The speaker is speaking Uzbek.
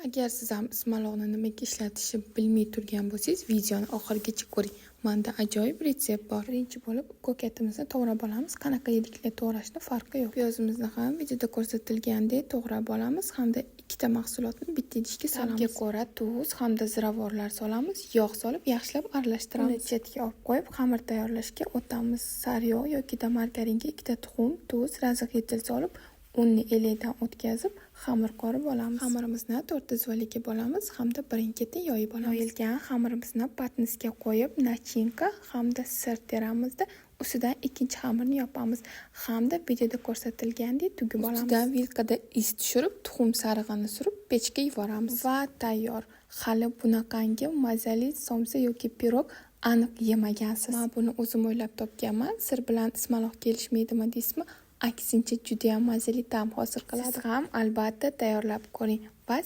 Agar siz ham ismaloqni nimaga ishlatishni bilmay turgan bo'lsangiz, videoni oxirigacha ko'ring. Menda ajoyib retsept bor. Birinchi bo'lib ko'katimizni to'g'rab olamiz. Qanaqa yediklar to'g'rashni farqi yo'q. Piyozimizni ham videoda ko'rsatilgandek to'g'rab olamiz hamda ikkita mahsulotni bitta idishga solamiz. Ta'mga ko'ra tuz hamda ziravorlar solamiz. Yog' solib yaxshilab aralashtiramiz. Uni chetga olib qo'yib, xamir tayyorlashga o'tamiz. Sariyog' yoki margaringa ikkita tuxum, tuz, разрыхлитель solib, unni elakdan o'tkazib, xamir qorib olamiz. Xamirimizni to'rtta zvaliga bo'lamiz hamda birin-ketin yoyib olamiz. Yoyilgan xamirimizni patnisga qo'yib, nachinka hamda sir teramizda, ustidan ikkinchi xamirni yopamiz hamda videoda ko'rsatilgandek tugib olamiz. Ustidan vilkada iz tushirib, tuxum sarig'ini surib, pechga yuboramiz va tayyor. Hali bunaqangi mazali somsa yoki pirog aniq yemagansiz. Men buni o'zim o'ylab topganman. Sir bilan ismaloq kelishmaydimi deysizmi? Aksincha, judayam mazali ta'm hosil qiladi. Siz ham albatta tayyorlab ko'ring va